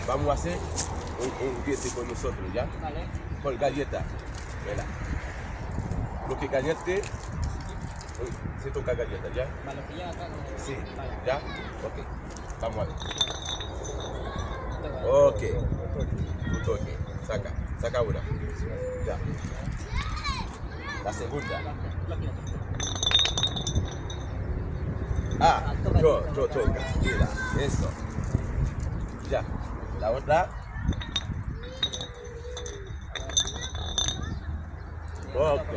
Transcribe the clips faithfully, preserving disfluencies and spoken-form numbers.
Vamos hacer un, un diente con nosotros, ¿ya? Vale. Con galleta. Vela. Lo que gallete, se toca galleta, ¿ya? Vale, que ya acá, no. Sí, vale. ¿Ya? Ok. Vamos a ver. Ok. Tú toque. Saca, saca una. Ya. La segunda. Ah, yo, yo toca. Mira, eso. Ya. La otra. Ok.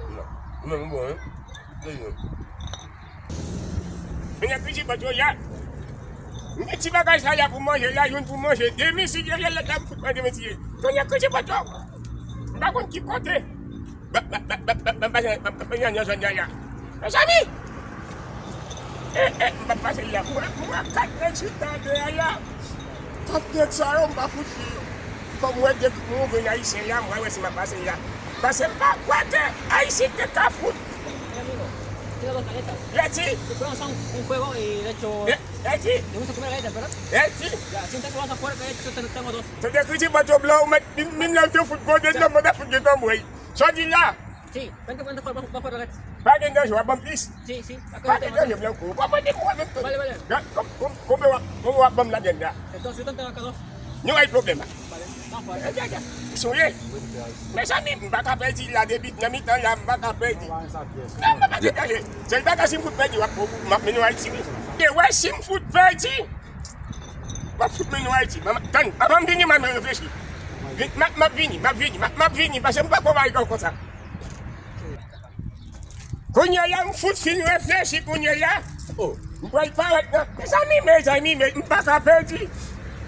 Hmm. No, no, no, eh. Mwen nan kritye bòt yo ya. M gen ti bagay sa ya pou manje la, youn pou manje, demi si Dye vle lòt la pou fout mwen demi si. Mwen nan kritye bòt yo. M pa konn ki kote. Mezanmi! E, e, m pa pase la. M wè, m wè kat nèg chita deyò la. Kat nèg sa yo, m pa fout fi yo. Kòm m wè de moun grenn ayisyen la, m wè, wè si m ap pase la. Paske m pa kwè ke ayisyen te ka fout. Leti. Leti. Tande kritye bòt yo blan, ou mèt menm lè w te fout gode nan manda fout gen tanbwèy. Sa w di la? Si, pa gen danje, w ap ban m plis. Si, si. Pa gen danje, blanko. Ou pa mande pou mwen menm. Vale, vale. Gad, kon, kon, konbe w ap, konbe w ap ban m ladann la. Nou ay pwoblèm la. Vale. Sonje. Mezanmi, m pa ka pèdi la depi nan mitan la, m pa ka pèdi. Non, m pa ka pèdi. Sèl bagay si m fout pèdi, w ap, m ap mennen w Ayiti, wi. E wè si m fout pèdi. W ap fout mennen w Ayiti. Tann, anvan m vini, m ap reflechi. M ap, m ap vini, m ap vini, m ap, m ap vini, paske m pa konn bagay konsa. Kounye a la, m fout fin reflechi kounye a. Oh, m pral parèt nan. Mezanmi, mezanmi, men m pa ka pèdi.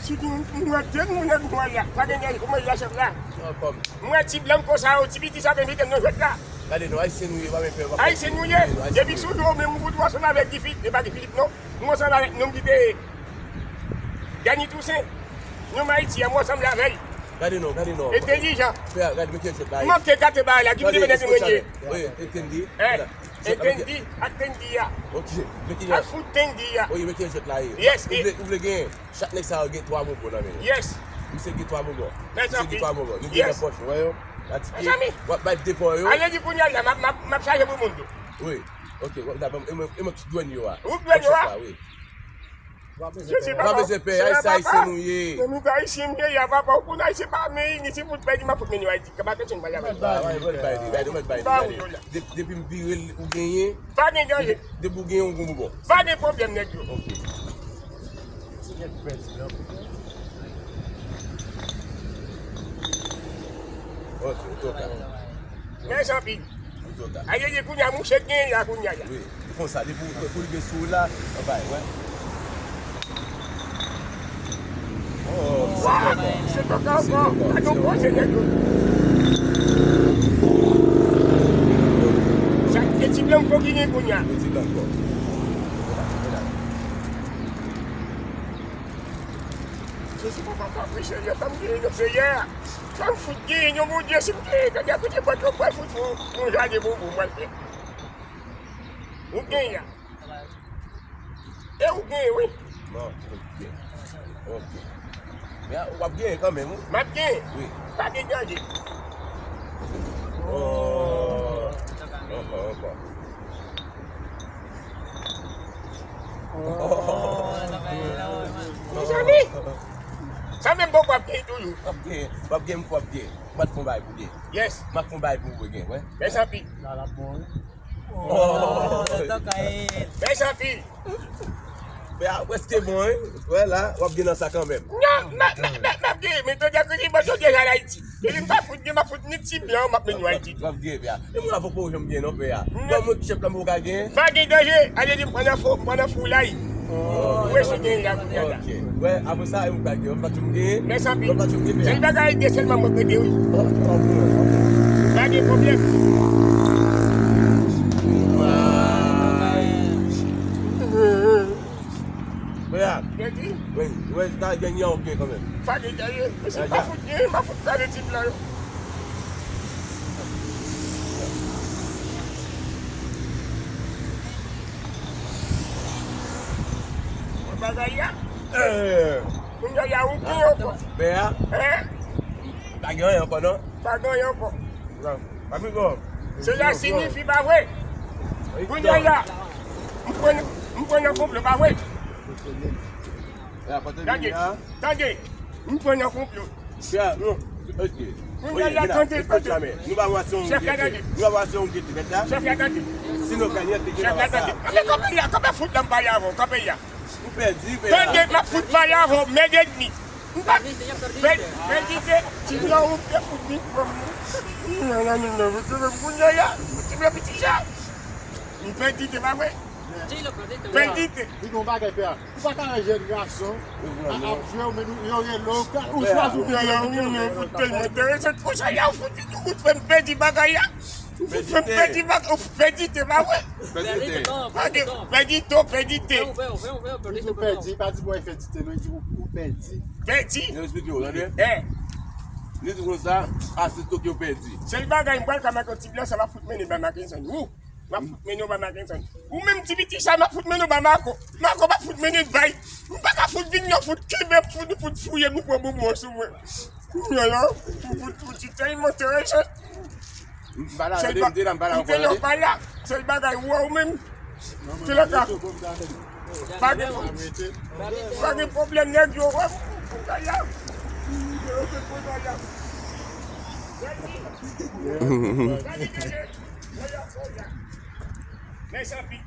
Si m wè de moun nan nwa la, pa gen nèg pou mwen la chèf la. M wè ti blanko sa yo, ti piti sa, men mete m nan jwèt la. Gade non, ayisyen nou ye, pa men pè. Ayisyen nou ye. Depi sou do, men m fout ansanm avèk Guy Philippe, e pa Guy Philippe non. M ansanm avèk nonm ki te Dany Toussaint. Nonm Ayiti a, m ansanm avè l. Gade non, gade non. Entèlijan. Pè, gade, men ki jwèt la ye. M ap te gate bagay la, ki vle mete mwen ye. Wi, e Tendi. Tendi, ak Tendi a. Ok, men ki jwèt. Ak fout Tendi a. Wi, men ki jwèt la ye. Yes. Ou vle, ou vle gen, chak nèg sa yo gen twa bonbon nan men yo. Yes. Misye gen twa bonbon. Misye gen twa bonbon. Yo gen nan pòch, ou wè yo. Mezanmi. W ap bay depo yo. Ale di kounye a la, m ap, m ap, m ap chaje pou moun tou. Wi. Ok, w ap, e mwen, e mwen ki dwèn yo a. Ou dwèn yo a? Wi. Jezi, papa, pa bezwen pè, se la, Ayisyen, papa. Ayisyen nou ye. Men nou Ayisyen m ye, ya papa, ou konn Ayisyen pa men, ni si fout pèdi, m ap fout men yo Ayiti. Kaba kesyon m pa la. Mèt bay li, mèt bay li, gade, mèt bay li, gade. Depi, depi m vire l, ou genyen. Pa gen danje. Depi ou genyen, ou gon bonbon. Pa gen pwoblèm, nèg yo. Ok. Ok, ok. Mèsi anpil. Ayeye, kounye a mouche gen la, kounye a la. Wi, li konsa, li pou, pou li gen sou la, anba, wè. Oh, se kòkò. Se kòkò ankò. Gade yon koze nèg yo. Sa, e ti blanko ki gen kounye a. E ti blanko. Jezi, papa, papa, wi, Senyè, sa m genyen, Senyè. Sa m fout genyen, Bondye, si m genyen, Senyè, kote bòt yo pral fout pou yon jaden pou ou, mwen fè. Ou genyen. E ou genyen, wi. Bon, ok. Ok. Men w ap genyen kanmenm, wi. M ap genyen? Wi. Pa gen danje. Oh. Ankò, ankò. Mezanmi! Sa menm bòkò ap gen toujou. W ap gen, w ap gen, w ap gen. M ap fon bay pou gen. Yes. M ap fon bay pou gen, wè. Mèsi anpil. La, l ap bon, wi. Oh, tonton Kayèt. Mèsi anpil. Mè a prèske bon, wi. Wè la, w ap gen nan sa kanmenm. Non, m ap, m ap, m ap, m ap gen. Men tonton Kayèt, bon, yo deja al Ayiti. Depi m pa fout gen, m ap fout ni ti blan, m ap mennen yo Ayiti. W ap gen, pè a. E mwen avè w pa janm gen non, pè a. Non. Bon, mwen ki chèf la, mwen pa ka gen. Pa gen danje. Ale di m pran nan fou, m pran nan fou la. Ou wè si w gen la, kounye a la. Ok. Wè, apre sa, e mwen pa gen. Mwen pa janm gen. Mèsi anpil. Mwen pa janm gen, pè a. Sèl bagay de sèlman mwen mande wi. Ok, ok, ok. Pa gen pwoblèm. Pè a. Wi, wi, ta gen yon ou gen kanmenm. Pa gen danje. Mesye, pa fout gen, pa fout gade ti blan yo. Wè bagay la. Eh, Kounye a, ou gen ankò. Bè a? Hein? Pa gen anyen ankò, non? Pa gen anyen ankò. Non. Pa gen ankò. Se la siyifi, pa vre? Kounye a, m pran, m pran nan konplo, pa vre? Tande, tande. M pran nan konplo. Chèf. Non. Ok. Kounye a, tande, tande. Nou pa wè se yon gete. Nou pa wè se yon gete, mèt la. Chèf la, tande. Sinon, kanyen te gen la. Chèf la, tande. Anben, kanpe la, kanpe fout la, m pale avè w, kanpe la. Ou pèdi, pè. Tande, m ap fout pale avè w, mèd ènmi. M pa pèdi te, ti blan ou te fout vin pran m. Nan, nan, nan, nan, ou te kounye a, ti blan piti jan. M pèdi te, pa vre? Pèdi te. Li gon bagay, pè. Ou pa ka wè jèn gason ap jwe, ou menm yo rele w, ou chwazi ou vin jwe. Ou fout tèlman enteresan. Kounye a, ou fout vin, ou fout fè m pèdi bagay la. Ou fout fè m pèdi bagay, ou pèdi te, pa vre? Pèdi te. Pèdi to, pèdi te. Toujou pèdi, pa di bòy fè ti te, non, di ou, ou pèdi. Pèdi? Yo eksplike w, tande? Eh. Li di konsa, ase to ke w pèdi. Sèl bagay, m pral ka make yon ti blan, sa va fout mennen ba Mackenson. Ou, va fout mennen w ba Mackenson. Ou menm ti piti sa, m ap fout mennen w ba Marco. Marco va fout mennen bay. M pa ka fout vin nan fout kenbe, fout, fout fouye, m pran bonbon sou mwen. Kounye a, ou fout, fout, ti tèlman enteresan. M pa la, tande, m te la, m pa la ankò, tande. Sèl bagay, ou wè ou menm. Se le ka. Pa gen, pa gen pwoblèm, nèg yo wè m. Kounye a. Mèsi anpil.